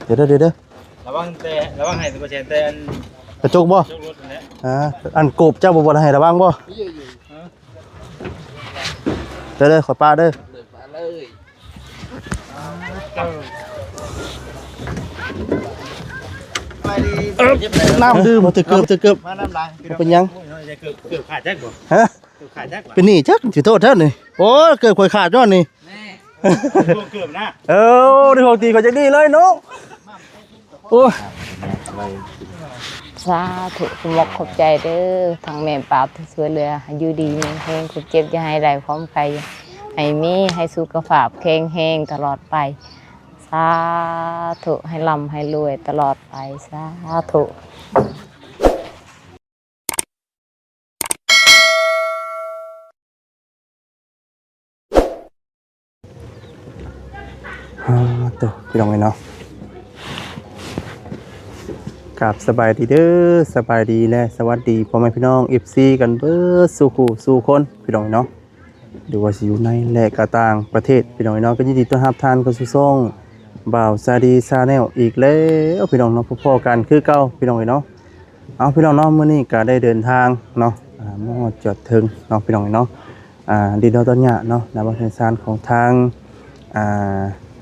ດຽວເດີ ດຽວເດີ ລະວັງແຕ່ ລະວັງໃຫ້ບໍ່ແຊນແຕ່ອັນ ກະຈົກບໍ່? ກະຈົກລົດຫັ້ນແຫຼະ. ອ່າ ອັນໂກບເຈົ້າບໍ່ ບໍ່ໃຫ້ລະວັງບໍ່? ເດີ ເດີ ຂ້ອຍປະເດີ. ເອີ ນ້ຳດື່ມ ຖືກເກີບ ຖືກເກີບ. ມານ້ຳລາຍ ບໍ່ເປັນຫຍັງ. ໂອ້ຍ ເກີບ ເກີບຂາດຈັກບໍ່? ຮະ? ເກີບຂາດຈັກ? ເປັນໜີ້ຈັກ ຊິໂທດແທ້ນີ້. ໂອ້ຍ ເກີບຂ້ອຍຂາດຍ້ອນນີ້. ແນ່ ເກີບນະ. ເອີ ໄດ້ຂອງຕີຂ້ອຍຈັກນີ້ເລີຍເນາະ. ໂອ້ຍ ສາທຸ ຂອບອົກຂອບໃຈເດີ ທັງແມ່ປ້າທີ່ຊ່ວຍເຫຼືອ ໃຫ້ຢູ່ດີມີແຮງ ຄວາມເຈັບຢ່າໃຫ້ໄດ້ ຄວາມໄຂ້ໃຫ້ມີ ໃຫ້ສຸຂະພາບແຂງແຮງຕະຫຼອດໄປ ສາທຸ ໃຫ້ລ່ຳໃຫ້ລວຍຕະຫຼອດໄປ ສາທຸ. ອ່າ ໂຕ ພີ່ນ້ອງເອີຍເນາະ ກາບສະບາຍດີເດີ ສະບາຍດີ ແລະ ສະຫວັດດີພໍ່ແມ່ພີ່ນ້ອງ ເອັຟຊີ ກັນເບິດສູ່ຄູ່ສູ່ຄົນ ພີ່ນ້ອງເອີຍເນາະ ຫຼືວ່າຊິຢູ່ໃນ ແລະ ກະຕ່າງປະເທດ ພີ່ນ້ອງເອີຍເນາະ ກໍຍິນດີຕ້ອນຮັບທ່ານເຂົ້າສູ່ຊ່ອງບ່າວຊາດີ Channel ອີກແລ້ວ ພີ່ນ້ອງເນາະ ພົບພໍ້ກັນຄືເກົ່າ ພີ່ນ້ອງເອີຍເນາະ. ເອົາ ພີ່ນ້ອງເນາະ ມື້ນີ້ກະໄດ້ເດີນທາງເນາະ ອ່າ ມາຮອດຈອດເຖິງເນາະ ພີ່ນ້ອງເອີຍເນາະ ອ່າ ດິນດອນຕອນຫຍ້າເນາະ ນະບ້ານເຮືອນຊານຂອງທາງ ອ່າ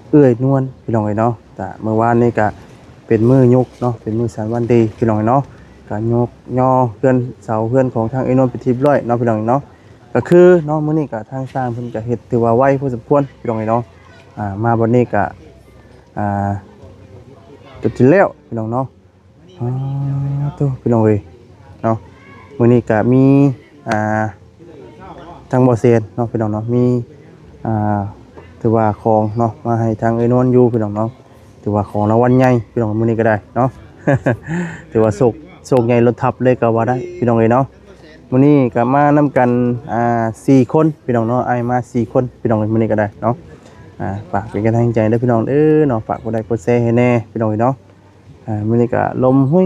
ເອື້ອຍນວນ ພີ່ນ້ອງເອີຍເນາະ. ກະມື້ວານນີ້ກະເປັນມື້ຍົກເນາະ ເປັນມື້ສັນວັນດີ ພີ່ນ້ອງເອີຍເນາະ ກະຍົກຍໍເຮືອນເສົາເຮືອນຂອງທາງເອື້ອຍນວນເປັນທີ່ຮຽບຮ້ອຍເນາະ ພີ່ນ້ອງເອີຍເນາະ. ກະຄືເນາະ ມື້ນີ້ກະທາງຊ່າງເພິ່ນກະເຮັດຖືວ່າໄວພໍສົມຄວນ ພີ່ນ້ອງເອີຍເນາະ. ອ່າ ມາບັດນີ້ກະ ອ່າ ຈົນຊິແລ້ວ ພີ່ນ້ອງເນາະ. ອ່າ ໂຕ ພີ່ນ້ອງເອີຍເນາະ ມື້ນີ້ກະມີ ອ່າ ທາງບໍ່ແຊນເນາະ ພີ່ນ້ອງເນາະ ມີ ອ່າ ຖືວ່າຂອງເນາະ ມາໃຫ້ທາງເອື້ອຍນວນຢູ່ ພີ່ນ້ອງເນາະ ຖືວ່າຂອງລາງວັນໃຫຍ່ ພີ່ນ້ອງ ມື້ນີ້ກະໄດ້ເນາະ ຖືວ່າໂຊກ ໂຊກໃຫຍ່ລົ້ນທັບເລີຍກະວ່າໄດ້ ພີ່ນ້ອງເອີຍເນາະ. ມື້ນີ້ກະມານຳກັນ ອ່າ ສີ່ຄົນ ພີ່ນ້ອງເນາະ ອ້າຍມາສີ່ຄົນ ພີ່ນ້ອງເອີຍ ມື້ນີ້ກະໄດ້ເນາະ. ອ່າ ຝາກເປັນກຳລັງໃຈເດີ ພີ່ນ້ອງເດີເນາະ ຝາກກົດໄລກົດແຊໃຫ້ແດ່ ພີ່ນ້ອງເອີຍເນາະ. ອ່າ ມື້ນີ້ກະລົມຫຸ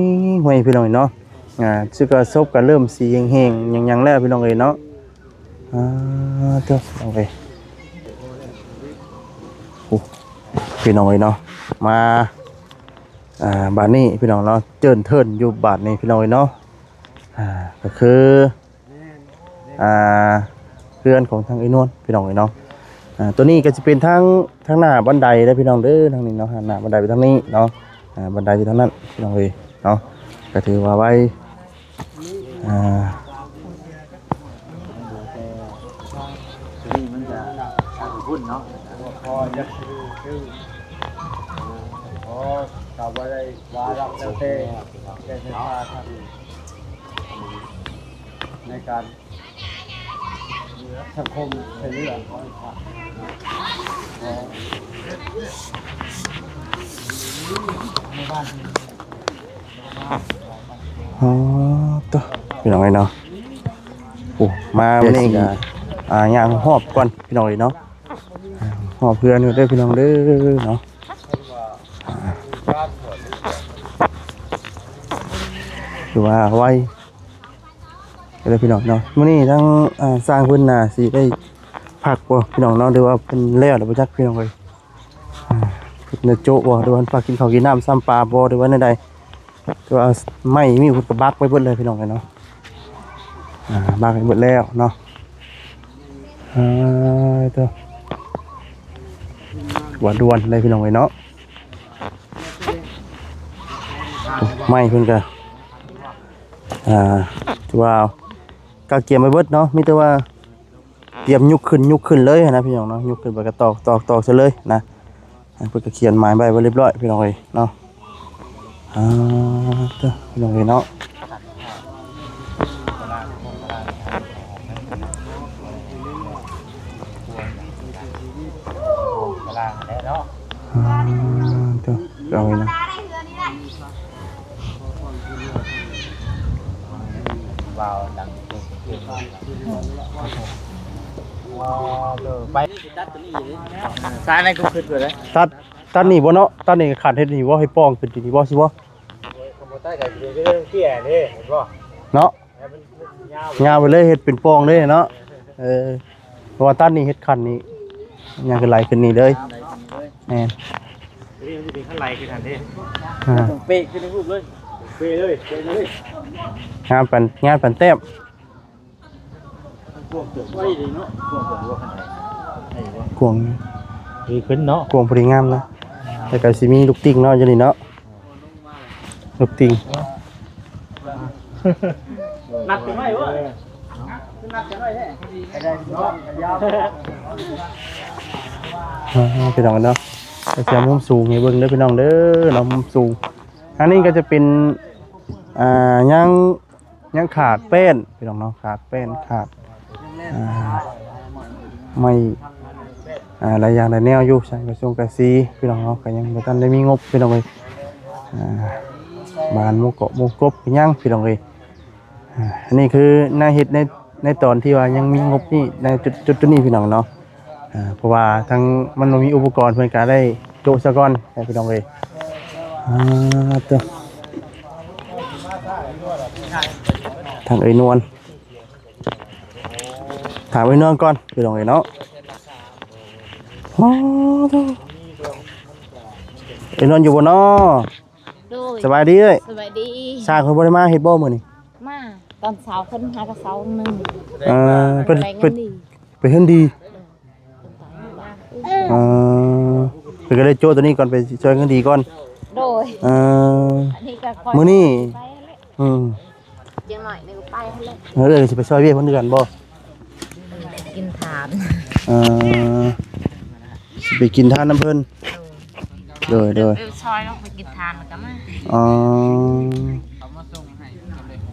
ຍໆ ພີ່ນ້ອງເນາະ ອ່າ ຊິກະສົບກະເລີ່ມຊິແຫ້ງໆ ຫຍັງໆ ແລ້ວ ພີ່ນ້ອງເອີຍເນາະ. ອ່າ ໂຕ ພີ່ນ້ອງເອີຍ ໂອ້ ພີ່ນ້ອງເອີຍເນາະ ມາ ອ່າ ບາດນີ້ ພີ່ນ້ອງເນາະ ເຈີນເທີນຢູ່ບາດນີ້ ພີ່ນ້ອງເອີຍເນາະ. ອ່າ ກະຄື ອ່າ ເຮືອນຂອງທາງເອື້ອຍນວນ ພີ່ນ້ອງເອີຍເນາະ. ອ່າ ໂຕນີ້ກະຊິເປັນທາງ ທາງໜ້າບັນໄດເດີ ພີ່ນ້ອງເດີ ທາງນີ້ເນາະ ໜ້າບັນໄດໄປທາງນີ້ເນາະ. ອ່າ ບັນໄດໄປທາງນັ້ນ ພີ່ນ້ອງເອີຍເນາະ ກະຖືວ່າໄວ. ອ່າ ໂຕນີ້ມັນຈະທາງພຸ້ນເນາະ ພໍຈະຄື ພໍກະບໍ່ໄດ້ວ່າດອກ ແລ້ວແຕ່ ແຕ່ໄຟຟ້າທາງ ໃນການ ສັງຄົມໃຊ້ເລື່ອງ ອໍ ໂຕ ພີ່ນ້ອງເອີຍເນາະ. ໂອ້ ມາມື້ນີ້ກະ ອ່າ ຍ່າງຮອບກ່ອນ ພີ່ນ້ອງເອີຍເນາະ ຮອບເຮືອນເດີ ພີ່ນ້ອງເດີເນາະ. ຖືວ່າໄວ ເດີພີ່ນ້ອງເນາະ. ມື້ນີ້ທາງ ອ່າ ຊ່າງເພິ່ນໜ້າຊິໄດ້ພັກບໍ່ພີ່ນ້ອງເນາະ ຫຼືວ່າເພິ່ນແລ້ວແລ້ວບໍ່ຈັກພີ່ນ້ອງເອີຍ. ອ່າ ເພິ່ນໄດ້ໂຈະບໍ່ ຫຼືວ່າເພິ່ນພາກິນເຂົ້າກິນນ້ຳຊ້ຳປາບໍ່ ຫຼືວ່າແນວໃດ ແຕ່ວ່າໄມ້ມີເພິ່ນກະບັກໄວ້ເບິດເລີຍພີ່ນ້ອງເອີຍເນາະ. ອ່າ ບັກໄວ້ເບິດແລ້ວເນາະ. ອ່າ ໂຕ ວ່າດ່ວນເລີຍພີ່ນ້ອງເອີຍເນາະ. ໄມ້ເພິ່ນກະ ອ່າ ຖືວ່າກະກຽມໄວ້ເບິດເນາະ ມີແຕ່ວ່າຕຽມຍົກຂຶ້ນ ຍົກຂຶ້ນເລີຍຫັ້ນນະພີ່ນ້ອງເນາະ ຍົກຂຶ້ນໄປກະຕອກ ຕອກ ຕອກໃສ່ເລີຍຫັ້ນນະ. ເພິ່ນກະຂຽນໝາຍໃບໄວ້ຮຽບຮ້ອຍພີ່ນ້ອງເອີຍເນາະ. ອ່າ ໂຕ ພີ່ນ້ອງເອີຍເນາະ ອ່າ ໂຕ ພີ່ນ້ອງເອີຍເນາະ. ສາຍນັ້ນກະຄືເລີຍ ຕັດ ຕັດນີ້ບໍ່ເນາະ ຕັດນີ້ກະຂັນເຮັດນີ້ບໍ່ ເຮັດປ່ອງຂຶ້ນນີ້ບໍ່ ຊິບໍ່ ບໍ່ຕັດກະເປັນເລື່ອງເຕ້ຍເດ້ ເຫັນບໍ່ ເນາະ ຍາວໄປເລີຍ ເຮັດເປັນປ່ອງເລີຍເນາະ. ເອີ ເພາະວ່າຕັດນີ້ເຮັດຂັນນີ້ ຍາວຂຶ້ນໄຫຼຂຶ້ນນີ້ເລີຍ ແມ່ນ. ນີ້ມັນຊິເປັນຄັນໄຫຼຄືກັນເດ້ ອ່າ ເປະຂຶ້ນໃນຮູບເລີຍ ເປະເລີຍ ເປະເລີຍ ງາມປານ ງາມປານແຕ້ມ ກວ້າງເຕີບ ໄວ້ດີເນາະ ກວ້າງເຕີບວ່າຄັນໄຫຼ ໄດ້ຢູ່ບໍ່ ກວ້າງ ດີຂຶ້ນເນາະ ກວ້າງພໍດີງາມນະ ແລ້ວກໍຊິມີລູກຕິ່ງເນາະ ຢູ່ນີ້ເນາະ ລູກຕິ່ງ ນັດກັນໄວ້ເວີ້ຍ ນັດກັນໄວ້ແທ້ ອ່າ ພີ່ນ້ອງເນາະ ກໍຈະມຸມສູງໃຫ້ເບິ່ງເດີພີ່ນ້ອງເດີເນາະ ມຸມສູງ ອັນນີ້ກໍຈະເປັນ ອ່າ ຍັງ ຍັງຂາດແປ້ນພີ່ນ້ອງເນາະ ຂາດແປ້ນ ຂາດ ອ່າ ໄມ້ ອ່າ ຫຼາຍຢ່າງຫຼາຍແນວຢູ່ ຊ່າງກະສົງກະສີພີ່ນ້ອງເນາະ ກໍຍັງບໍ່ທັນໄດ້ມີງົບພີ່ນ້ອງເອີຍ ອ່າ ບານມຸງເກາະມຸງກົບກໍຍັງພີ່ນ້ອງເອີຍ ອ່າ ອັນນີ້ຄືນາເຮັດໃນ ໃນຕອນທີ່ວ່າຍັງມີງົບນີ້ ໃນຈຸດ ຈຸດ ຈຸດນີ້ພີ່ນ້ອງເນາະ ອ່າ ເພາະວ່າທັງມັນບໍ່ມີອຸປະກອນ ເພິ່ນກະໄດ້ໂຈະຊະກ່ອນ ໃຫ້ພີ່ນ້ອງເອີຍ ອ່າ ເຕີ ທາງເອີຍນວນ ຖາມເອີຍນວນກ່ອນ ພີ່ນ້ອງເອີຍເນາະ ໂອ້ ເອີຍນວນຢູ່ບໍ່ນໍ? ໂດຍ ສະບາຍດີເອີຍ ສະບາຍດີ ຊ່າງເພິ່ນບໍ່ໄດ້ມາເຮັດບໍ່ມື້ນີ້? ມາຕອນເຊົ້າ ເພິ່ນຫາກະເຊົ້າໜຶ່ງ ເອີ ເພິ່ນ ເພິ່ນໄປເຮືອນດີ ເອີ ເພິ່ນກໍເລີຍໂຈະຕົວນີ້ກ່ອນ ໄປຊ່ອຍເຮືອນດີກ່ອນ ໂດຍ ເອີ ອັນນີ້ກໍຄ່ອຍ ມື້ນີ້ ໄປຫັ້ນແຫຼະ ອືມ ຈັກໜ້ອຍໜຶ່ງໄປຫັ້ນແຫຼະ ເອີ ຊິໄປຊ່ອຍວຽກເພິ່ນຄືກັນບໍ່? ກິນທານ ເອີ ຊິໄປກິນທານນຳເພິ່ນ ໂດຍ ໂດຍ ໂດຍ ໄປຊ່ອຍລອງໄປກິນທານແລ້ວກໍມາ ອໍ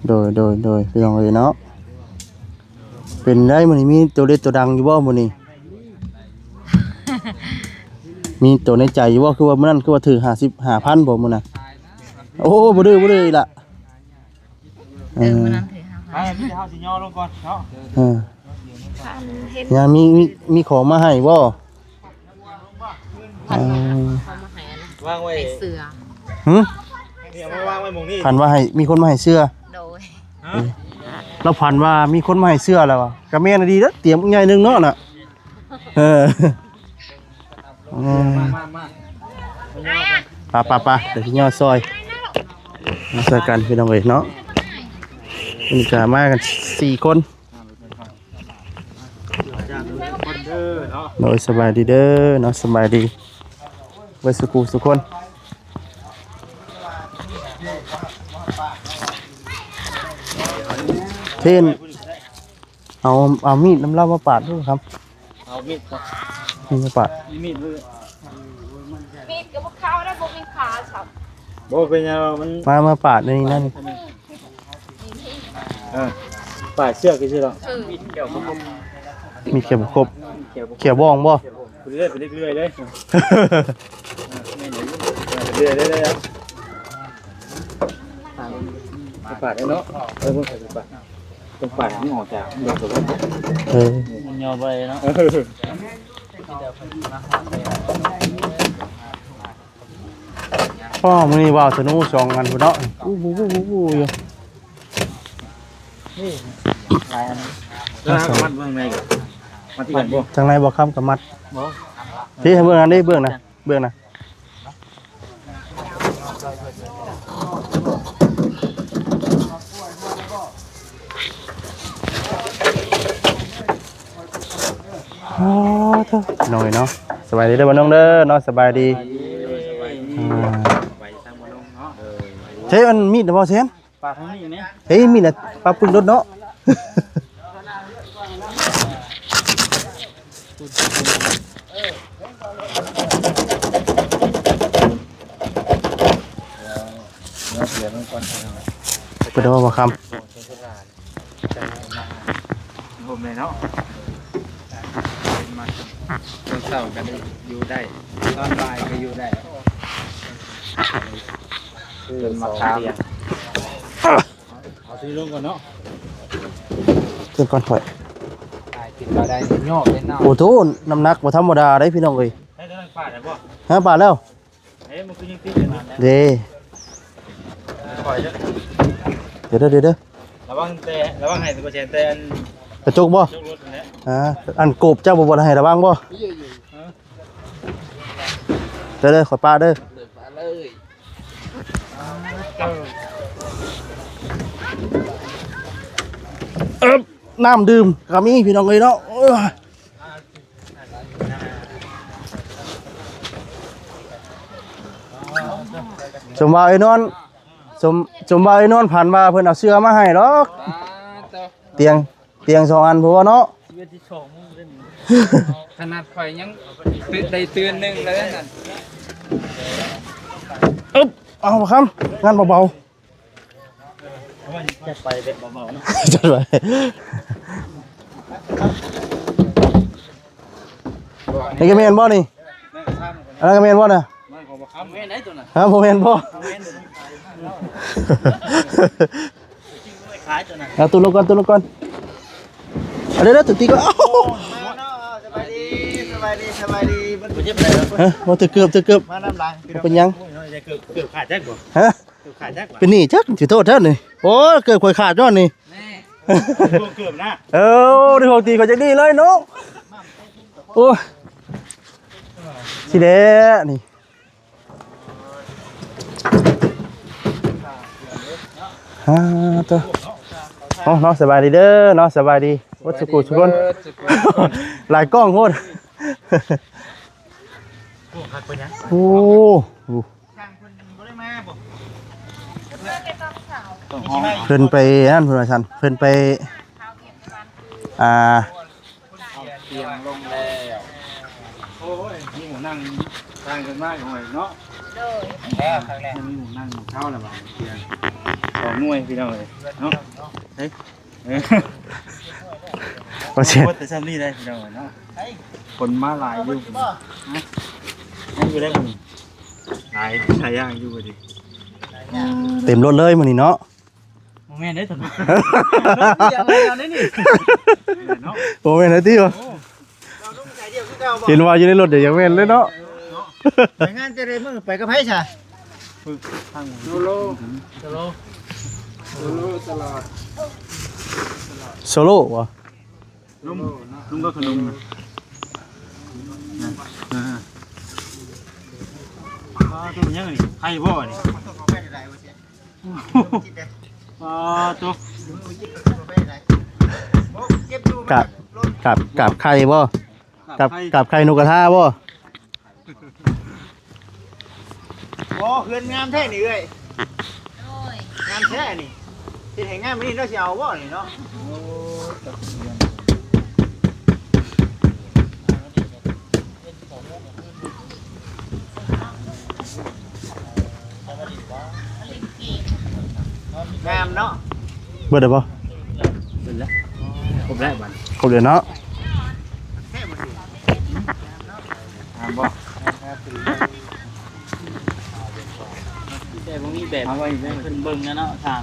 ໂດຍ ໂດຍ ໂດຍ ພີ່ນ້ອງເອີຍເນາະ ເປັນໄດມື້ນີ້ ມີໂຕເດັດໂຕດັງຢູ່ບໍ່ມື້ນີ້? ມີໂຕໃນໃຈຢູ່ບໍ່? ຄືວ່າມື້ນັ້ນຄືວ່າຖືກຫ້າສິບຫ້າພັນບໍ່ມື້ນັ້ນ? ໂອ້ ບໍ່ດື້ ບໍ່ດື້ອີກລະ ເອີ ເອີ ມື້ນັ້ນຖືກຫ້າພັນ ໄປ ມີແຕ່ເຮົາຊິຍໍລົງກ່ອນເນາະ ເອີ ຍັງມີ ມີ ມີຂອງມາໃຫ້ບໍ່? ເອີ ເຂົາມາໃຫ້ອັນນັ້ນ ວາງໄວ້ ໃຫ້ເສື້ອ ຫຶ? ນີ້ເອົາມາວາງໄວ້ໝ່ອງນີ້ ເພິ່ນວ່າໃຫ້ ມີຄົນມາໃຫ້ເສື້ອ ໂດຍ ຮະ? ລາວຝັນວ່າມີຄົນມາໃຫ້ເສື້ອແລ້ວວ່າ ກະແມ່ນອີ່ຫຼີເດີ້ ຕຽມບັກໃຫຍ່ໜຶ່ງເນາະນະ ເອີ ມາ ມາ ມາ ໄປ ໄປ ໄປ ດຽວຊິຍໍຊ່ອຍ ມາຊ່ອຍກັນພີ່ນ້ອງເອີຍເນາະ ນີ້ກະມາກັນສີ່ຄົນ ໂດຍ ສະບາຍດີເດີເນາະ ສະບາຍດີເບິດສູ່ຜູ້ສູ່ຄົນ ເທນ ເອົາ ເອົາມີດນຳລາວມາປາດດູຄັບ ເອົາມີດ ມີດມາປາດ ມີມີດເລີຍ ມີດກໍບໍ່ເຂົ້າໄດ້ ບໍ່ມີຂາຊ້ຳ ບໍ່ເປັນຫຍັງ ມັນ ມາ ມາປາດໃນນີ້ນະ ເອີ ປາດເຊືອກຊື່ໆດອກ ເອີ ມີດເຂົ້າບໍ່ຄົບ ເຂົ້າບໍ່ຄົບ ເຂົ້າບ້ອງບໍ່? ເລື່ອຍໄປເລື້ອຍເລີຍ ເລື່ອຍເລີຍ ປາດເນາະ ເອີ ເບິ່ງໄປປາດ ເບິ່ງປາດມັນອອກຈາກ ເອີ ມັນຍໍໄປເນາະ ເອີ ອໍ ມື້ນີ້ວ່າວສະໜູສອງອັນພຸ້ນເນາະ ອູ້ໆໆໆຢູ່ ນີ້ ຫຼາຍອັນ ແລ້ວມັດເບິ່ງໃນ ມັດທີ່ກັນບໍ່? ທາງໃນບໍ່ຄ້ຳກໍມັດ ບໍ່ ທີ່ໃຫ້ເບິ່ງອັນນີ້ ເບື້ອງນະ ເບື້ອງນະ ອໍ ໂທ້ ນ້ອງເອີຍເນາະ ສະບາຍດີເດີ ບ່າວນົງເດີເນາະ ສະບາຍດີ ອ່າ ເທ ອັນມີດນະບໍ່ເຊນ ປາດທາງນີ້ແມ ເອີຍ ມີດນະ ປາປຶ້ງໂດດເນາະ ເປີດບໍ່ຄຳ ໂຮມເລີຍເນາະ ເປັນມາ ຕອນເຊົ້າກໍໄດ້ຢູ່ໄດ້ ຕອນບ່າຍກໍຢູ່ໄດ້ ເປັນມາຂາມ ເອົາຕົວນີ້ລົງກ່ອນເນາະ ຂຶ້ນກ່ອນຂ້ອຍ ຕາຍ ກິນບໍ່ໄດ້ ຍອກເດ້ເນາະ ໂອ້ໂທ້ ນ້ຳໜັກບໍ່ທຳມະດາເດ້ພີ່ນ້ອງເອີຍ ໄດ້ແຕ່ນັ້ນປາດແລ້ວບໍ່? ຮະ ປາດແລ້ວ ເດ້ ດຽວເດີ ດຽວເດີ ລະວັງແຕ່ ລະວັງໃຫ້ຕົວແຊນແຕ່ອັນ ກະຈົກບໍ່? ກະຈົກລົດຫັ້ນແຫຼະ ອ່າ ອັນໂກບເຈົ້າບໍ່ ບໍ່ໃຫ້ລະວັງບໍ່? ຮະ? ເດີ ເດີ ຂ້ອຍປະເດີ ເດີ ປະເລີຍ. ເອີບ ນ້ຳດື່ມກໍມີພີ່ນ້ອງເອີຍເນາະ. ໂອ້ຍ ສົມວ່າໄອ້ນວນ ສົມ ສົມວ່າໄອ້ນວນຝັນວ່າເພິ່ນເອົາເສື່ອມາໃຫ້ດອກ. ຕຽງ ຕຽງສອງອັນພຸ້ນເນາະ. ຂະໜາດຂ້ອຍຍັງຕື່ນ ໄດ້ຕື່ນໜຶ່ງແລ້ວນັ້ນ. ອຶບ ເອົາ ບັກຄຳ ງານເບົາໆ. ຈັດໄປແບບເບົາໆເນາະ ຈັດໄປ. ນີ້ກໍແມ່ນບໍ່ນີ້? ອັນນັ້ນກໍແມ່ນບໍ່ນະ? ແມ່ນໄດ໋ຕົວນັ້ນ. ຮະ ບໍ່ແມ່ນບໍ່? ຂາຍຕົວນັ້ນ. ເອົາ ຕຸນລົງກ່ອນ ຕຸນລົງກ່ອນ. ເອົາ ເດີ ເດີ ຕຸນຕີກ່ອນ. ເອົາ ສະບາຍດີ ສະບາຍດີ ສະບາຍດີ. ຮະ ບໍ່ຖືກເກີບ ຖືກເກີບ. ມານຳຫຼັງ ບໍ່ເປັນຫຍັງ. ເກີບ ເກີບຂາດຈັກບໍ່? ຮະ ເກີບຂາດຈັກບໍ່? ເປັນໜີ້ຈັກ ຊິໂທດແທ້ນີ້. ໂອ້ຍ ເກີບຂ້ອຍຂາດຍ້ອນນີ້. ແນ່ ເກີບນະ. ເອີ ໄດ້ຂອງຕີຂ້ອຍຈັກນີ້ເລີຍເນາະ. ໂອ້ຍ ຊິແດ່ນີ້. ອ່າ ໂຕ ເອົາເນາະ ສະບາຍດີເດີເນາະ ສະບາຍດີເບິດສຸຂູສຸຄົນ. ຫຼາຍກ້ອງໂພດ. ໂອ້ ເພິ່ນໄປນັ້ນ ເພິ່ນວ່າຊັ້ນ ເພິ່ນໄປ ອ່າ ເອົາຕຽງລົງແລ້ວ. ໂອ້ຍ ມີໝ່ອງນັ່ງ ຕ່າງກັນມາກໜ້ອຍເນາະ. ໂດຍ ແລ້ວ ຄັກແລ້ວ ມີໝ່ອງນັ່ງໝ່ອງເຊົາແລ້ວບາດນີ້. ຕຽງສອງໜ່ວຍພີ່ນ້ອງເອີຍເນາະ. ເອີ ບໍ່ເສຍ ໝົດແຕ່ຊ່ຳນີ້ເດ້ພີ່ນ້ອງເອີຍເນາະ. ຄົນມາຫຼາຍຢູ່ ຮະ ຍັງຢູ່ໄດ້ມື້ນີ້ ຫຼາຍ ຫຼາຍຢ່າງຢູ່ເດ. ເຕັມລົດເລີຍມື້ນີ້ເນາະ. ບໍ່ແມ່ນເດ້ ໂຕນີ້ ລົດດຽວເລີຍນີ້ ເນາະ. ບໍ່ແມ່ນເດ້ຕິ. ໂອ້ ເຫັນວ່າຢູ່ໃນລົດເດ ຢາກແມ່ນເລີຍເນາະ. ໄປງານແຕ່ລະມື້ໄປກັບໃຜຊະ? ໂຊໂລ ໂຊໂລ ໂຊໂລຕະຫຼອດ. ໂຊໂລບໍ່? ລຸງ ລຸງກໍຂະໜົມ. ອ່າ ອ່າ ໂຕຫຍັງນີ້? ໄຂ່ບໍ່ນີ້? ອ່າ ໂຕ ກາບ ກາບ ກາບໄຂ່ບໍ່? ກາບໄຂ່ ກາບໄຂ່ນົກກະທາບໍ່? ບໍ່ ເຮືອນງາມແທ້ນີ້ເອື້ອຍ. ໂດຍ ງາມແທ້ນີ້. ເຮັດໃຫ້ງາມກວ່ານີ້ລາວຊິເອົາບໍ່ນີ້ເນາະ? ງາມເນາະ. ເບິດແລ້ວບໍ່? ເບິດແລ້ວ ຄົບແລ້ວບັດ ຄົບແລ້ວເນາະ. ແທ້ບໍ່? ງາມບໍ່? ແຕ່ບໍ່ມີແບບ ເອົາໄວ້ໃຫ້ເພິ່ນເບິ່ງນະເນາະ ທາງ.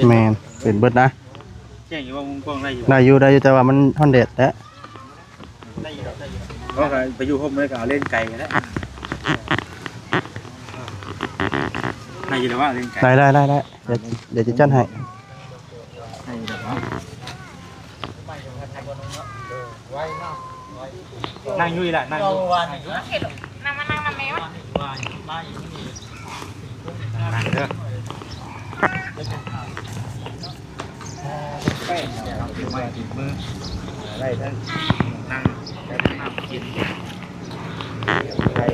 ແມ່ນ ເປັນເບິດນະ. ແຈ້ງຢູ່ວ່າມຸມກ້ອງໄດ້ຢູ່ ໄດ້ຢູ່ ໄດ້ຢູ່ ແຕ່ວ່າມັນຮ້ອນແດດແຫຼະ. ໄດ້ຢູ່ ໄດ້ຢູ່ ເພາະວ່າໄປຢູ່ຮົ່ມມັນກໍເອົາເລນໄກໄປແລ້ວ. ໄດ້ຢູ່ແລ້ວວ່າເລນໄກ ໄດ້ ໄດ້ ໄດ້ ໄດ້. ດຽວ ດຽວຈະຈັດໃຫ້. ນັ່ງຢູ່ນີ້ລະ ນັ່ງຢູ່ ນັ່ງມາ ນັ່ງນຳແມ່ມາ ນັ່ງເດີ. ໄດ້ທັງນັ່ງ ໄດ້ທັງນ້ຳກິນ ໄດ້.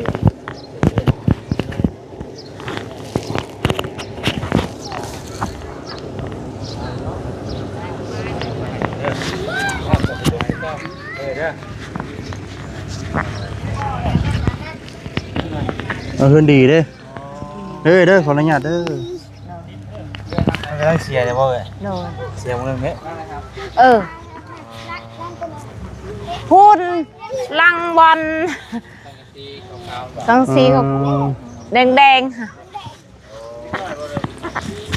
ເອີ ເຮືອນດີເດ້. ເອີ ເດີ ຂໍອະນຸຍາດເດີ. ມັນກຳລັງເສຍເດ້ບໍ່ເອີຍ? ໂດຍ ເສຍມື້ໜຶ່ງເດ້. ເອີ ພຸ້ນຫຼັງບ່ອນ ສັງກະສີ ອືມ ແດງໆ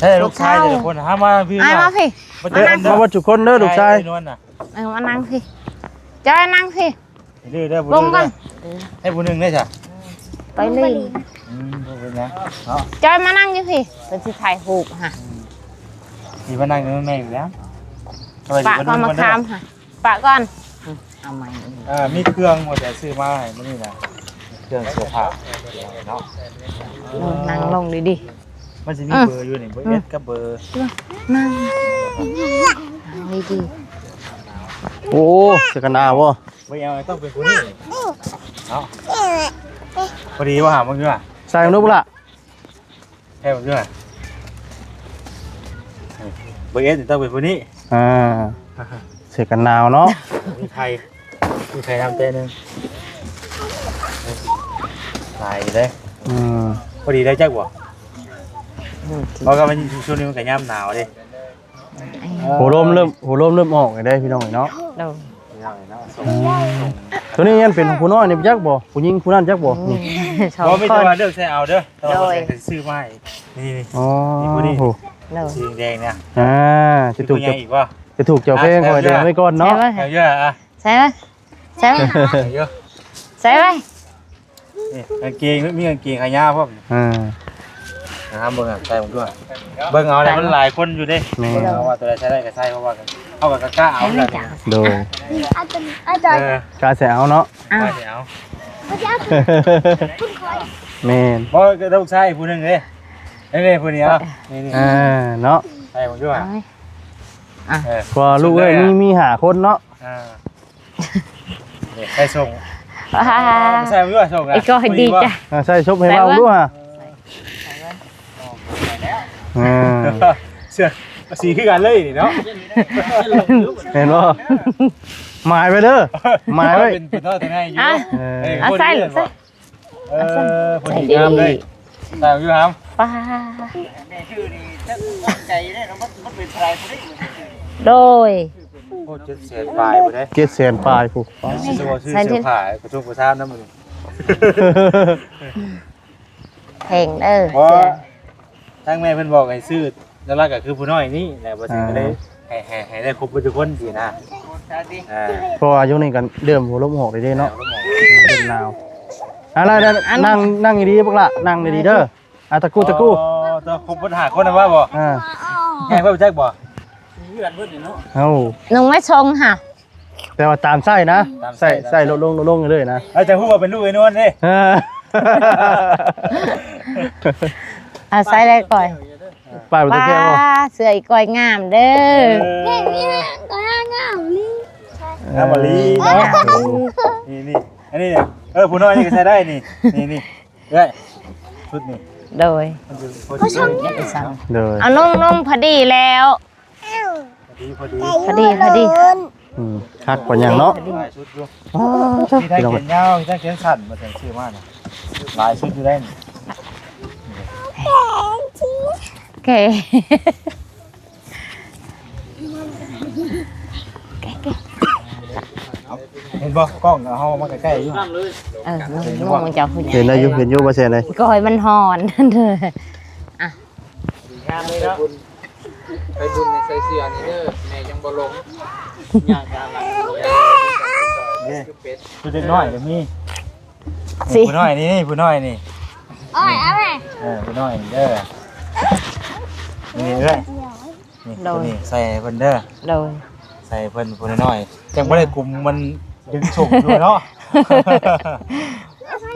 ເອີ ລູກຊາຍແຕ່ລະຄົນຫາມາພີ່ ອ້າຍມາພີ່ ມານັ່ງ ມາເບິດທຸກຄົນເດີ ລູກຊາຍ ເອີ ມານັ່ງພີ່ ຈອຍນັ່ງພີ່. ເດີ ເດີ ລົງກ່ອນ ໃຫ້ຜູ້ໜຶ່ງໄດ້ຊະ ໄປຫຼິ້ນ. ອືມ ບໍ່ເປັນຫຍັງເນາະ ຈອຍມານັ່ງຢູ່ພີ້ ເພິ່ນຊິຖ່າຍຮູບຫະ. ຊິມານັ່ງຢູ່ນຳແມ່ຢູ່ແລ້ວ ປະກ່ອນ ມາຄາມຫະ ປະກ່ອນ. ເອົາໃໝ່ ເອີ ມີເຄື່ອງວ່າຈະຊື້ມາໃຫ້ມື້ນີ້ນະ. ເຄື່ອງເສື້ອຜ້າເນາະ. ເອີ ນັ່ງລົງດີໆ. ມັນຊິມີເບີຢູ່ນີ້ ເບີເອັດກັບເບີ ນັ່ງ ນັ່ງດີໆ. ໂອ້ ເສື້ອກັນໜາວບໍ່? ເບີແອວຕ້ອງເປັນຜູ້ນີ້ເນາະ. ພໍດີບໍ່ຫາ ເບິ່ງດູຫາ ໃສ່ເບິ່ງດູພຸ້ນລະ. ໃສ່ເບິ່ງດູຫາ ເບີເອັດນີ້ຕ້ອງເປັນຜູ້ນີ້. ອ່າ ເສື້ອກັນໜາວເນາະ. ມີໄຂ່ ມີໄຂ່ນຳແຕ່ໜຶ່ງ ຫຼາຍຢູ່ເດ້. ອືມ ພໍດີໄດ້ຈັກບໍ່? ເພາະວ່າມັນ ຊ່ວງນີ້ມັນກໍຍາມໜາວເດ້. ຫົວລົມເລີ່ມ ຫົວລົມເລີ່ມອອກແລ້ວເດ້ພີ່ນ້ອງເນາະ. ໂດຍ ພີ່ນ້ອງເນາະ. ອືມ ໂຕນີ້ຍັງເປັນຂອງຜູ້ນ້ອຍນີ້ ຈັກບໍ່? ຜູ້ຍິງຜູ້ນັ້ນຈັກບໍ່? ນີ້ ບໍ່ ມີແຕ່ວ່າເລືອກໃສ່ເອົາເດີ. ແຕ່ວ່າເພິ່ນຊິຊື້ມາໃຫ້ ນີ້ໆ. ອໍ ນີ້ຜູ້ນີ້ ໂອ້ ສີແດງນະ. ອ່າ ຊິຖືກເຈົ້າ ອີກບໍ່? ຊິຖືກເຈົ້າແພງຂ້ອຍແດງໄວ້ກ່ອນເນາະ. ໃສ່ໄວ້ ໃສ່ໄວ້ ໃສ່ໄວ້ ໃສ່ໄວ້ ນີ້ກາງເກງ ມີກາງເກງຂາຍາວພ້ອມ. ອ່າ ນະ ເບິ່ງ ໃສ່ເບິ່ງດ້ວຍ. ເບິ່ງເອົາແຫຼະ ມັນຫຼາຍຄົນຢູ່ເດ້. ແມ່ນ ເບິ່ງເອົາວ່າຕົວໃດໃສ່ໄດ້ກໍໃສ່ ເພາະວ່າເຮົາກໍກະເອົາແຫຼະ. ໂດຍ ເອີ ກະໃສ່ເອົາເນາະ. ກະໃສ່ເອົາ. ແມ່ນ ບໍ່ ກໍຕ້ອງໃສ່ຜູ້ໜຶ່ງເດ້. ນີ້ໆ ຜູ້ນີ້ ນີ້ ອ່າ ເນາະ ໃສ່ເບິ່ງດ້ວຍ. ເອີ ເພາະວ່າລູກເອີຍ ມີ ມີຫ້າຄົນເນາະ. ອ່າ ໃສ່ສົ່ງ ອ່າ ໃສ່ດ້ວຍ ສົ່ງ ໄອ້ກ້ອຍດີໃຈ. ອ່າ ໃສ່ສົບໃຫ້ເຮົາດ້ວຍ. ອ່າ ເສື້ອສີຄືກັນເລີຍນີ້ເນາະ. ເຫັນບໍ່? ໝາຍໄວ້ເດີ ໝາຍໄວ້. ເປັນ ເປັນນ້ອຍແຕ່ໃນຢູ່. ເອີ ເອົາໃສ່ ເອີ ພໍດີງາມເລີຍ. ໃສ່ຢູ່ຫາມ ປ້າ ໂດຍ ໂອ້ ເຈັດແສນປາຍພຸ້ນເດ້. ເຈັດແສນປາຍພຸ້ນ. ຊື້ເສື້ອຜ້າກະທົງກະທານນຳມື້ນີ້ ແພງເດີ. ເພາະທາງແມ່ເພິ່ນບອກໃຫ້ຊື້ ຫຼັກໆກໍຄືຜູ້ນ້ອຍນີ້ແຫຼະ ບໍ່ເຊັ່ນກໍເລີຍ ອ່າ ໃຫ້ ໃຫ້ ໃຫ້ໄດ້ຄົບເບິດທຸກຄົນຊີ້ນະ. ອ່າ ເພາະວ່າຢູ່ນີ້ກໍເລີ່ມຫົວລົມອອກເດ້ເນາະ. ເລີ່ມໜາວ. ອ່າ ນັ້ງ ນັ່ງດີໆ ບັກຫຼ້າ ນັ່ງດີໆເດີ. ອ່າ ຕະກູ ຕະກູ ອໍ ຕ້ອງຄົບເບິດຫ້າຄົນນະວ່າບໍ່? ອ່າ ໃຫຍ່ເພິ່ນຈັກບໍ່? ເຮືອນເພິ່ນນີ້ເນາະ. ເອົ້າ ນຸ່ງໄວ້ຊົງຫະ ແຕ່ວ່າຕາມໄຊນະ. ຕາມໄຊ ໄຊ ຕາມໄຊ ລົດລົງ ລົດລົງເລື້ອຍໆນະ. ເອົາ ຈະຮູ້ວ່າເປັນລູກໄອ້ນວນເດ້. ອ່າ ອ່າ ໃສ່ໄດ້ກ່ອຍ. ປ້າຍບໍ່ຕ້ອງແກ້ວບໍ່? ປ້າ ເສື້ອອີກກ່ອຍງາມເດີ. ເອີ ເຫັນນີ້ກໍງາມອີ່ຫຼີ. ງາມອີ່ຫຼີເນາະ. ນີ້ໆ ອັນນີ້ນີ້ ເອີ ຜູ້ນ້ອຍນີ້ກໍໃສ່ໄດ້ນີ້ ນີ້ໆ. ເອື້ອຍ ຊຸດນີ້ ໂດຍ ມັນຊິພໍດີ ໂດຍ ເອົານຸ່ງ ນຸ່ງພໍດີແລ້ວ ພໍດີ ພໍດີ ພໍດີ ພໍດີ. ອືມ ຄັກປານຫຍັງເນາະ ຫຼາຍຊຸດຢູ່. ອໍ ມີທັງແຂນຍາວ ມີທັງແຂນສັ້ນ ມາແຕ່ງຊື້ມານະ ຫຼາຍຊຸດຢູ່ໄດ໋. ໂອເຄ. ເຫັນບໍ່ ກ້ອງເຮົາມາໃກ້ໆຢູ່. ເອີ ເຫັນຢູ່ບໍ່ ເຫັນໄດ້ຢູ່ ເຫັນຢູ່ ບໍ່ແຊນເລີຍ ກໍໃຫ້ມັນຮ້ອນ. ອ່ະ ງາມເລີຍເນາະ ໄປບຸນໃສ່ເສື້ອນີ້ເດີ ແມ່ຍັງບໍ່ລົງ ຍ່າງຕາມຫຼັງ ເດ້ ຄືເປັດ ຄືເດັກນ້ອຍກໍມີ. ນີ້ ຜູ້ນ້ອຍນີ້ ຜູ້ນ້ອຍນີ້ ໂອ້ຍ ເອົາແມ່ ເອີ ຜູ້ນ້ອຍນີ້ເດີ ນີ້ເອື້ອຍ ນີ້ ໂດຍ ຜູ້ນີ້ໃສ່ໃຫ້ເພິ່ນເດີ ໂດຍ ໃສ່ໃຫ້ເພິ່ນ ຜູ້ນ້ອຍໆ ຈັ່ງບໍ່ໄດ້ກຸມມັນດຶງສົ່ງຢູ່ເນາະ.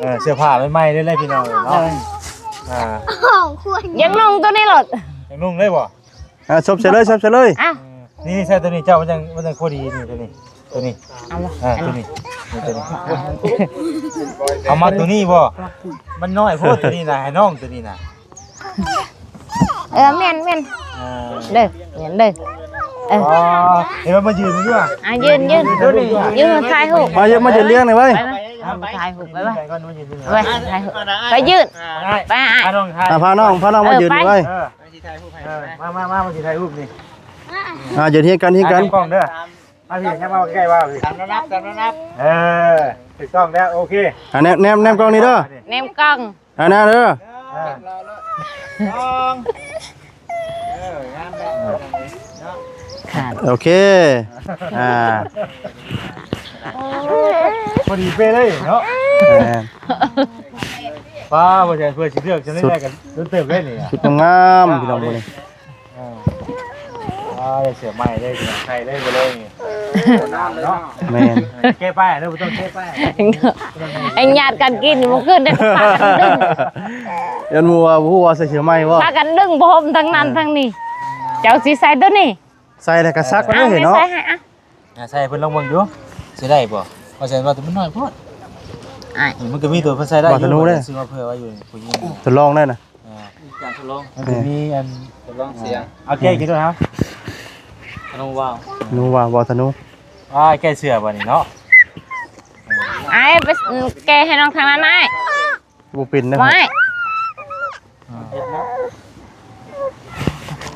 ເອີ ເສື້ອຜ້າໃໝ່ໆເດ້ ພີ່ນ້ອງເນາະ ໂດຍ ອ່າ ຍັງນຸ່ງຕົວນີ້ໂລດ ຍັງນຸ່ງເລີຍບໍ່? ອ່າ ສົບໃສ່ເລີຍ ສົບໃສ່ເລີຍ. ອ່ະ ນີ້ ນີ້ ໃສ່ຕົວນີ້ ເຈົ້າ ມັນຈັ່ງ ມັນຈັ່ງພໍດີ ນີ້ ຕົວນີ້ ຕົວນີ້ ເອົາບໍ່ ອ່າ ອັນນີ້ ຕົວນີ້ ນີ້ ຕົວນີ້ ເອົາມາຕົວນີ້ບໍ່? ມັນນ້ອຍໂພດຕົວນີ້ນະ ໃຫ້ນ້ອງຕົວນີ້ນະ. ເອີ ແມ່ນ ແມ່ນ ເອີ ເດີ ແມ່ນເດີ ເອີ ອໍ ເຫັນວ່າມາຢືນຢູ່ວ່າ ອ່ະ ຢືນ ຢືນ ຢືນຖ່າຍຮູບ ມາຢືນ ມາຢືນລຽງນີ້ໄວ້ ໄປ ໄປ ຖ່າຍຮູບໄປ ໄປ ໄປ ຖ່າຍຮູບ ໄປຢືນ ໄປ ອ່ະ ພານ້ອງ ພານ້ອງມາຢືນນີ້ໄວ້ ເອີ ມາ ມາ ມາ ມາຊິຖ່າຍຮູບນີ້ ອ່າ ຢືນຮຽງກັນ ຮຽງກັນ ຕາມກ້ອງເດີ ມາພີ້ ມາໃກ້ໆ ວ່າພີ້ ຕາມລຳດັບ ຕາມລຳດັບ ເອີ ຖືກຕ້ອງແລ້ວ ໂອເຄ ອ່າ ແນມ ແນມ ແນມກ້ອງນີ້ເດີ ແນມກ້ອງ ອ່າ ນະເດີ ອ່າ ສອງ ເອີ ງາມແລ້ວ ເນາະ ໂອເຄ ອ່າ ພໍດີເປະເລີຍເນາະ ແມ່ນ ປ້າ ບໍ່ໃຊ່ເພື່ອຊິເລືອກຈະໄດ້ ຊຸດ ກັນເຕີບໄດ້ນີ້ ຊຸດງາມໆ ພີ່ນ້ອງມື້ນີ້. ອ່າ ອ່າ ໄດ້ເສື້ອໃໝ່ເລີຍ ພີ່ນ້ອງ ໃສ່ເລີຍ ບໍ່ເລີຍນີ້ ໜາວເນາະ ແມ່ນ ແກ້ປ້າຍເດີ ບໍ່ຕ້ອງແກ້ປ້າຍ ເອັງຍາດກັນກິນ ບໍ່ຄືນໄດ້ພາກັນດຶງ ຢ້ານໝູ່ວ່າບໍ່ຮູ້ວ່າໃສ່ເສື້ອໃໝ່ບໍ່ ພາກັນດຶງຜ້າຫົ່ມທັງນັ້ນ ເອີ ທັງນີ້ ເຈົ້າຊິໃສ່ໂຕນີ້ ໃສ່ແລ້ວກໍຊັກໄວ້ເລີຍເນາະ ເອົາ ໃສ່ໃຫ້ອະ ອ່າ ໃສ່ໃຫ້ເພິ່ນລອງເບິ່ງດູ ຊິໄດ້ບໍ່? ວ່າຊັ້ນວ່າແຕ່ມັນນ້ອຍໂພດ ອ້າຍ ມັນກໍມີໂຕເພິ່ນໃສ່ໄດ້ຢູ່ ບໍ່ທະນູເດ້ ຊື້ມາເຜື່ອໄວ້ຢູ່ ຜູ້ຍິງ ທົດລອງໄດ້ນະ ອ່າ ການທົດລອງ ມັນຈະມີອັນ ທົດລອງສຽງ ເອົາແກ້ກິນດ້ວຍເຮົາ ທະນູວ່າວ ທະນູວ່າວ ບໍ່ທະນູ ອ້າຍ ແກ້ເສື້ອບໍ່ນີ້ເນາະ ອ້າຍ ໄປແກ້ໃຫ້ນ້ອງທາງນັ້ນ ອ້າຍ ບໍ່ເປັນນະ ໄວ້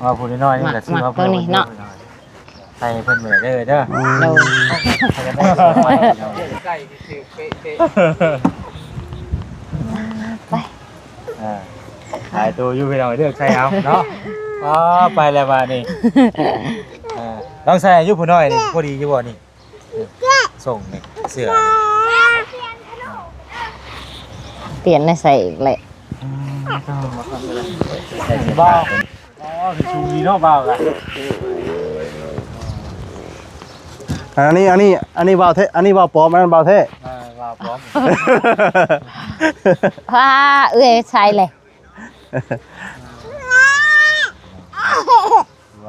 ວ່າຜູ້ນ້ອຍໆນີ້ກໍຊື້ມາເພື່ອເພິ່ນເນາະ ໃສ່ໃຫ້ເພິ່ນເລີຍເດີ ເດີ ອືມ ໂດຍ ໃສ່ຄືເປະໆ ໄປ ອ່າ ຫຼາຍໂຕຢູ່ພີ່ນ້ອງ ເລືອກໃສ່ເອົາເນາະ ອໍ ໄປແລ້ວບາດນີ້ ອ່າ ລອງໃສ່ຢູ່ຜູ້ນ້ອຍນີ້ ພໍດີຢູ່ບໍ່ນີ້? ສົ່ງນີ້ເສື້ອນີ້ ປ່ຽນໃນໃສ່ອີກແຫຼະ ອືມ ບ່າວ ອໍ ຄືສູງດີເນາະບ່າວກະ ອັນນີ້ ອັນນີ້ ອັນນີ້ບ່າວແທ້ ອັນນີ້ບ່າວປອມ ອັນນັ້ນບ່າວແທ້ ອ່າ ບ່າວປອມ ພາເອື້ອຍໃສ່ແຫຼະ.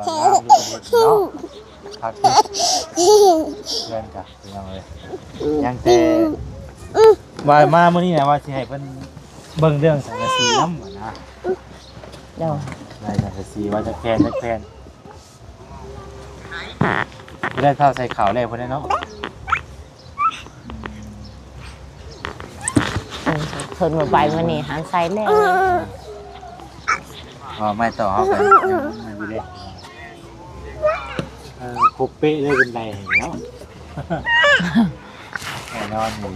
ຖືວ່າງາມຢູ່ເນາະ ຄັກຢູ່ ເຮືອນກະພີ່ນ້ອງເອີຍ ຍັງແຕ່ວ່າມາມື້ນີ້ນະ ວ່າຊິໃຫ້ເພິ່ນເບິ່ງເລື່ອງສັງກະສີນຳຫັ້ນນະ ໂດຍ ໄດ້ສັງກະສີວ່າຈັກແຜ່ນ ຈັກແຜ່ນ ບໍ່ໄດ້ເຂົ້າໃສ່ເຂົ້າແລ້ວພຸ້ນແຫຼະເນາະ. ເອີ ເພິ່ນວ່າໄປມື້ນີ້ຫັ້ນໃສ່ແລ້ວ ເອີ ເວົ້າໃໝ່ຕໍ່ເຮົາໄປ ຍັງຢູ່ເດ້ ເອີ ຄົບເປະເລີຍ ເປັນໄດເນາະ ແນ່ນອນຢູ່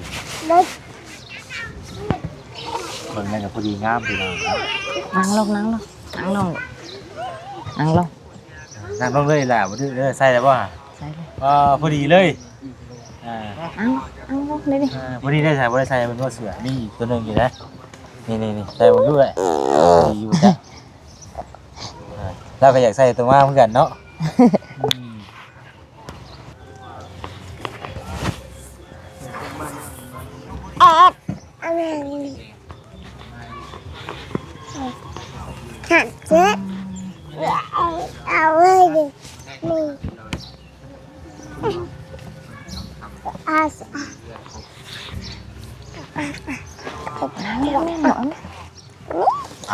ເບິ່ງແລ້ວກໍພໍດີງາມ ພີ່ນ້ອງເນາະ ນັ່ງລົງ ນັ່ງລົງ ນັ່ງລົງ ນັ່ງລົງ. ນັ່ງລົງເລີຍລະ ບໍ່ດື້ເດີ ໃສ່ແລ້ວບໍ່? ໃສ່ແລ້ວ ອໍ ພໍດີເລີຍ ອ່າ ເອົາ ເອົາລົງເລີຍ ອ່າ ພໍດີໄດ້ໃສ່ ບໍ່ໄດ້ໃສ່ເພິ່ນວ່າເສື້ອ ມີອີກຕົວໜຶ່ງຢູ່ເດ້ ນີ້ໆໆ ໃສ່ເບິ່ງດູເອີຍ ດີຢູ່ແທ້ ອ່າ ລາວກໍຢາກໃສ່ຕົວງາມຄືກັນເນາະ ອືມ. ແອບ ເອົາມານີ້ ຫັກເຈັບ ເອົາ ເອົາເລີຍນີ້ ເອົາ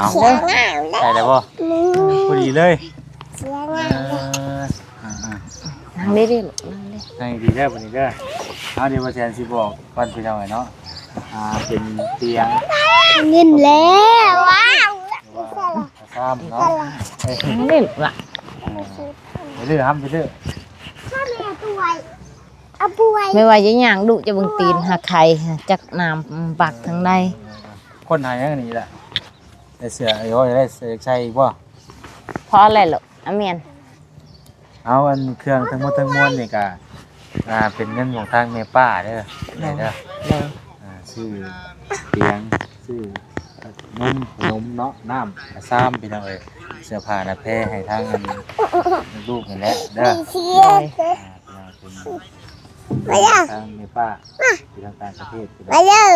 ເອົາ ໃສ່ໄດ້ບໍ່? ພໍດີເລີຍ ເອີ ອ່າໆ ນັ່ງດີໆ ລູກ ນັ່ງດີ ນັ່ງດີເດີ ບາດນີ້ເດີ ເອົາ ດຽວບໍ່ແຊນຊິບອກກ່ອນ ພີ່ນ້ອງເອີຍເນາະ ອ່າ ເປັນຕຽງ ຍິນແລ້ວ ວ້າວ ຊາມເນາະ ນັ່ງດີລະ ເອີ ໄປເດີ ຫ້າມໄປເດີ ແມ່ວ່າຢ່າຍ່າງດຸ ຈະເບິ່ງຕີນຫາໄຂ່ ຈັກນ້ຳບັກທາງໃດ ຄົນຫາຫຍັງນີ້ລະ ໃສ່ເສື້ອ ເອີ ໄດ້ໃສ່ອີກບໍ່? ພໍແລ້ວລູກ ອາ ແມ່ນ ເອົາ ອັນເຄື່ອງທັງໝົດທັງມວນນີ້ກະ ອ່າ ເປັນເງິນຂອງທາງແມ່ປ້າເດີ ໂດຍ ເດີ ໂດຍ ອ່າ ຊື້ຕຽງ ຊື້ນົມ ຂະໜົມເນາະ ນ້ຳ ກະຊາມ ພີ່ນ້ອງເອີຍ ເສື້ອຜ້າໜ້າແພໃຫ້ທາງອັນລູກນີ້ແຫຼະເດີ ໂດຍ ອ່າ ເປັນທາງແມ່ປ້າ ຢູ່ທາງຕ່າງປະເທດ ພີ່ນ້ອງ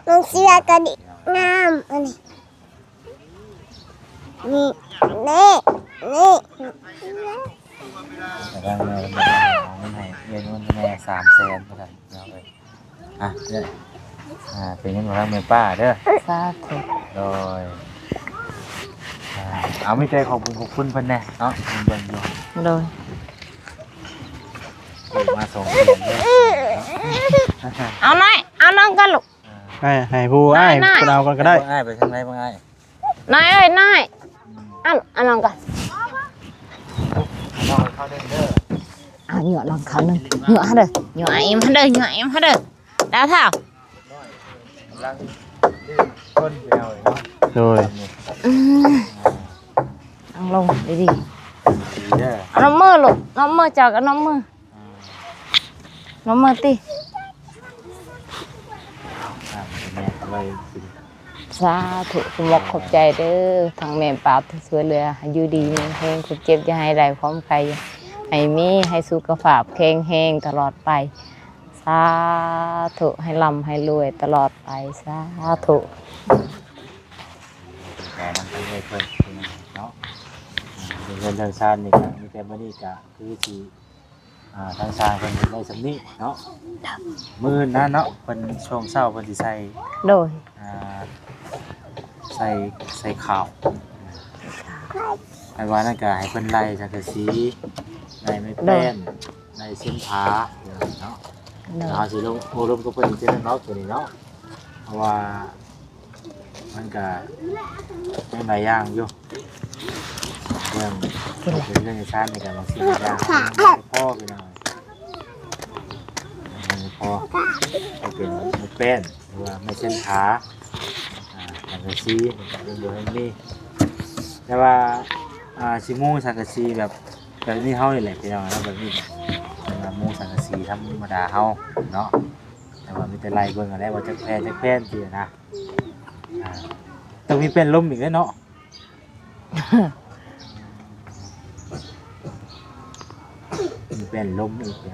ນ້ອງເສື້ອກະດິກນ້ຳ ອັນນີ້ ນີ້ ນີ້ ນີ້ ກະໄດ້ເງິນໃຫ້ເອື້ອຍນຸ່ນແດ່ສາມແສນ ວ່າຊັ້ນເນາະ ເອີຍ ອ່ະ ເອື້ອຍ ອ່າ ເປັນເງິນຂອງທາງແມ່ປ້າເດີ ສາທຸ ໂດຍ ອ່າ ເອົາ ມີແຕ່ຂອບບຸນຂອບຄຸນເພິ່ນແດ່ເນາະ ເພິ່ນເບິ່ງຢູ່ ໂດຍ ມາສອງເດືອນເດີ ເອົາໜ້ອຍ ເອົານ້ອງກ່ອນລູກ ໃຫ້ ໃຫ້ຜູ້ອ້າຍເພິ່ນເອົາກ່ອນກໍໄດ້ ໃຫ້ເບິ່ງອ້າຍໄປທາງໃດເບິ່ງອ້າຍ ນາຍເອີຍ ນາຍ ອັນ ອັນນັ້ນກ່ອນ ອ່າ ຍົວະນ້ອງເຂົ້າໜຶ່ງ ຍົວະຫັ້ນເດີ ຍົວະອີ່ມຫັ້ນເດີ ຍົວະອີ່ມຫັ້ນເດີ ດາວທ້າວ ໂດຍ ອືມ ນັ່ງລົງດີໆ ເອົານົມມືລູກ ນົມມື ເຈົ້າກໍນົມມື ນົມມືຕິ ສາທຸ ຂອບອົກຂອບໃຈເດີ ທັງແມ່ປ້າທີ່ຊ່ວຍເຫຼືອ ໃຫ້ຢູ່ດີມີແຮງ ຄວາມເຈັບຢ່າໃຫ້ໄດ້ ຄວາມໄຂ້ ໃຫ້ມີ ໃຫ້ສຸຂະພາບແຂງແຮງຕະຫຼອດໄປ ສາທຸ ໃຫ້ລ່ຳໃຫ້ລວຍຕະຫຼອດໄປ ສາທຸ. ແຕ່ນຳໄປເລີຍເພິ່ນເນາະ ເລື່ອງເຮືອນເລື່ອງຊານນີ້ກະມີແຕ່ມື້ນີ້ກະຄືຊິ ອ່າ ທາງຊ່າງເພິ່ນເຮັດໄດ້ສ່ຳນີ້ເນາະ ມື້ນັ້ນເນາະ ເພິ່ນຊ່ວງເຊົ້າເພິ່ນຊິໃສ່ ໂດຍ ອ່າ ໃສ່ ໃສ່ຂາວ ໃສ່ຂາວ ໃຫ້ວ່ານັ້ນກະໃຫ້ເພິ່ນໄລ່ສັງກະສີ ໄລ່ໄມ້ແປ້ນ ໂດຍ ໄລ່ເສັ້ນຜາເນາະ ໂດຍ ແລ້ວເຮົາຊິລົງໂອ້ລົມກັບເພິ່ນອີກເທື່ອໜຶ່ງເນາະ ໂຕນີ້ເນາະ ເພາະວ່າ ມັນກະຍັງຫຼາຍຢ່າງຢູ່ ເລື່ອງ ເປັນເລື່ອງເອກະສານນີ້ກະບາງສິ່ງບາງຢ່າງມັນບໍ່ພໍພີ່ນ້ອງ ມັນບໍ່ພໍ ກໍເປັນໄມ້ແປ້ນ ຫຼືວ່າໄມ້ເສັ້ນຜາ ອ່າ ສັງກະສີມັນກະຍັງບໍ່ທັນມີ ແຕ່ວ່າ ອ່າ ຊິມຸງສັງກະສີແບບ ແບບນີ້ເຮົານີ້ແຫຼະພີ່ນ້ອງເນາະ ແບບນີ້ແຫຼະ ເປັນວ່າມຸງສັງກະສີທຳມະດາເຮົາເນາະ ແຕ່ວ່າມີແຕ່ໄລ່ເບິ່ງຫັ້ນແຫຼະວ່າຈັກແຜ່ນ ຈັກແຜ່ນຊີ້ນະ. ອ່າ ຕ້ອງມີແປ້ນລົມອີກເດ້ເນາະ ມີແປ້ນລົມອີກເດ້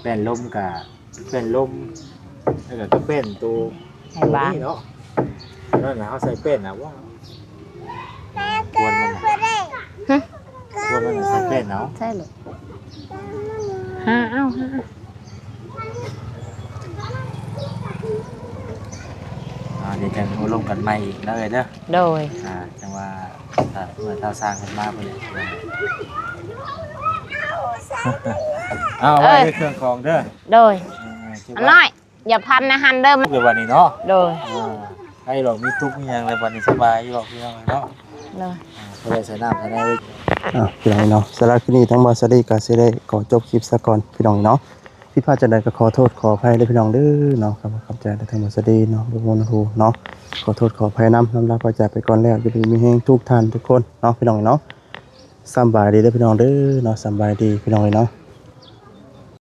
ແປ້ນລົມກະ ແປ້ນລົມ ແລ້ວກະ ກະແປ້ນໂຕ ໃຫ້ບາງ ໂຕນີ້ເນາະ ນັ້ນນະ ເຮົາໃສ່ແປ້ນນະ ວ່າ ຄວນມັນນະ ຮະ ຄວນມັນນະ ໃສ່ແປ້ນເອົາ ໃສ່ໂລດ ຫາເອົາ ຫາເອົາ. ອ່າ ດຽວຈັ່ງໂອ້ລົມກັນໃໝ່ອີກເນາະເອື້ອຍເດີ ໂດຍ ອ່າ ຈັ່ງວ່າຖ້າເມື່ອທ້າວຊ່າງເພິ່ນມາເພິ່ນ ເອົາໄວ້ ເອີ ໃນເຄື່ອງຂອງເດີ ໂດຍ ເອີ ເອີ ເກັບໄວ້ ອັນນ້ອຍ ຢ່າພັນໃນຫັ້ນເດີ ເກັບໄວ້ນີ້ເນາະ ໂດຍ ອ່າ ໃຫ້ລອງມີຕຸກມີຫຍັງແລ້ວບັດນີ້ສະບາຍຢູ່ດອກພີ່ນ້ອງເນາະ ໂດຍ ອ່າ ພໍໄດ້ໃສ່ນ້ຳໃສ່ໃນ ອ່າ ພີ່ນ້ອງເນາະ ສຳລັບຄລິບນີ້ທາງບ່າວສາລີກໍຊິໄດ້ຂໍຈົບຄລິບຊະກ່ອນພີ່ນ້ອງເນາະ ຜິດພາດຈັ່ງໃດກໍຂໍໂທດຂໍອະໄພເດີພີ່ນ້ອງເດີເນາະ ກໍຂອບໃຈທາງບ່າວສາລີເນາະ ບໍ່ມ່ວນຫູເນາະ ຂໍໂທດຂໍອະໄພນຳ ລຳລາພາຈາກໄປກ່ອນແລ້ວ ຢູ່ດີມີແຮງທຸກທ່ານທຸກຄົນເນາະ ພີ່ນ້ອງເນາະ ສຳບາຍດີເດີພີ່ນ້ອງເດີເນາະ ສຳບາຍດີພີ່ນ້ອງເອີຍເນາະ.